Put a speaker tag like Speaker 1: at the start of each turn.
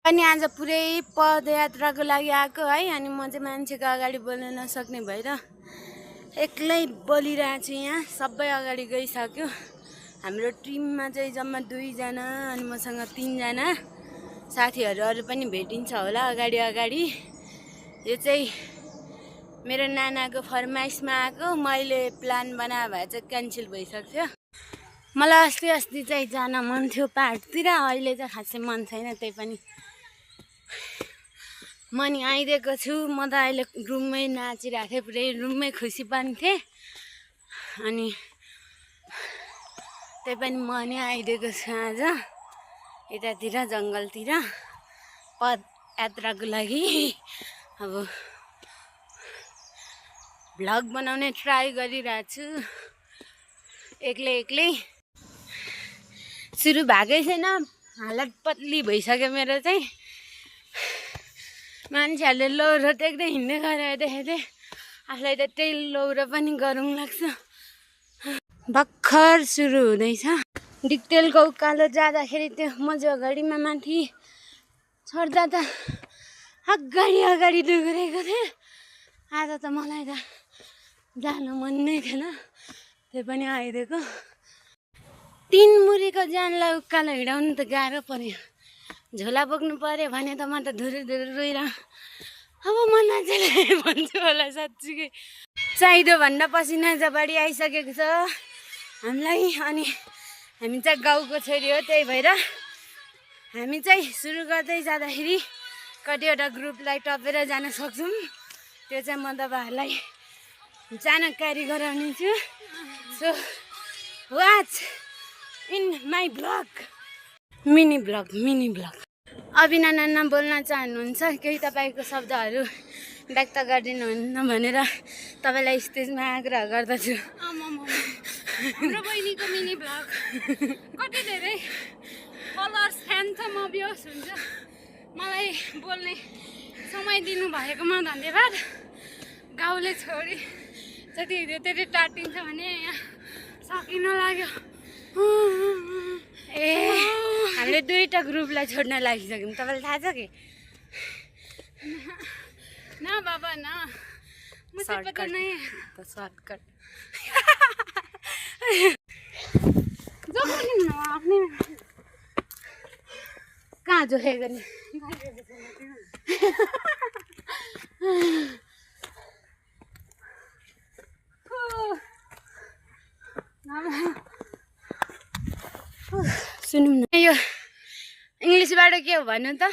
Speaker 1: अनि आज पुरै पदयात्राको लागि आएको है। अनि म चाहिँ मान्छेको अगाडि बोल्न नसक्ने भएर एक्लै बोलिरहेको छु। यहाँ सबै अगाडि गइसक्यो। हाम्रो टिममा चाहिँ जम्मा 2 जना अनि मसँग 3 जना साथीहरू अरू पनि भेटिन्छ होला अगाडि अगाडि। यो चाहिँ मेरो नानाको फरमाइसमा आएको, मैले प्लान बनाए भए चाहिँ क्यान्सल भइसक्थ्यो। मलाई अस्ति चाहिँ जान मन थियो पाहाडतिर, अहिले चाहिँ खासै मन छैन। त्यही पनि म नि आइदिएको छु। म त अहिले रुममै नाचिरहेको थिएँ, पुरै रुममै खुसी पनि थिएँ। अनि त्यही पनि म नि आइदिएको छु आज यतातिर जङ्गलतिर पदयात्राको लागि। अब भ्लग बनाउने ट्राई गरिरहेको छु एक्लै। सुरु भएकै छैन, हालत पतली भइसक्यो मेरो चाहिँ। मान्छेहरूले लौरो टेक्दै हिँड्दै गरेर देखेको थिएँ, आफूलाई त त्यही लौरो पनि गरौँ लाग्छ। भर्खर सुरु हुँदैछ। डिक्टेलको उकालो जाँदाखेरि त्यो मजा घडीमा माथि चढ्दा त अगाडि दुखेको थियो। आज त मलाई त जानु मन नै थिएन, त्यही पनि आइदिएको। 3 मुरीको जानलाई उकालो हिँडाउनु त गाह्रो पर्यो। झोला बोक्नु पर्यो भने त म त धुरु रोइरह। अब म नाचेर भन्छु होला साँच्चीकै। चाहिँदो भन्दा पसिना चाहिँ बढी आइसकेको छ हामीलाई। अनि हामी चाहिँ गाउँको छोरी हो, त्यही भएर हामी चाहिँ सुरु गर्दै जाँदाखेरि कतिवटा ग्रुपलाई टपेर जान सक्छौँ। त्यो चाहिँ म तपाईँहरूलाई जानकारी गराउने छु। So watch in my blog, mini blog. अबिना नाना बोल्न चाहनुहुन्छ? केही तपाईँको शब्दहरू व्यक्त गरिदिनुहुन्न भनेर तपाईँलाई स्टेजमा आग्रह गर्दछु।
Speaker 2: हाम्रो बहिनीको मिनी ब्लग कति धेरै फलोअर्स फ्यान छ, म बेहोस हुन्छ। मलाई बोल्ने समय दिनुभएकोमा धन्यवाद। गाउँले छोरी जति हिँड्यो त्यति टाटिन्छ भने यहाँ सकिन लाग्यो।
Speaker 1: ए हामीले 2टा ग्रुपलाई छोड्न लागिसक्यौँ, तपाईँलाई थाहा छ कि?
Speaker 2: न बाबा न, मुझे पता नहीं है।
Speaker 1: तो शॉर्टकट
Speaker 2: जो पनि न आफ्नै
Speaker 1: कहाँ जो है गर्ने सुनौँ न, यो इङ्ग्लिसबाट के हो भन्नु त?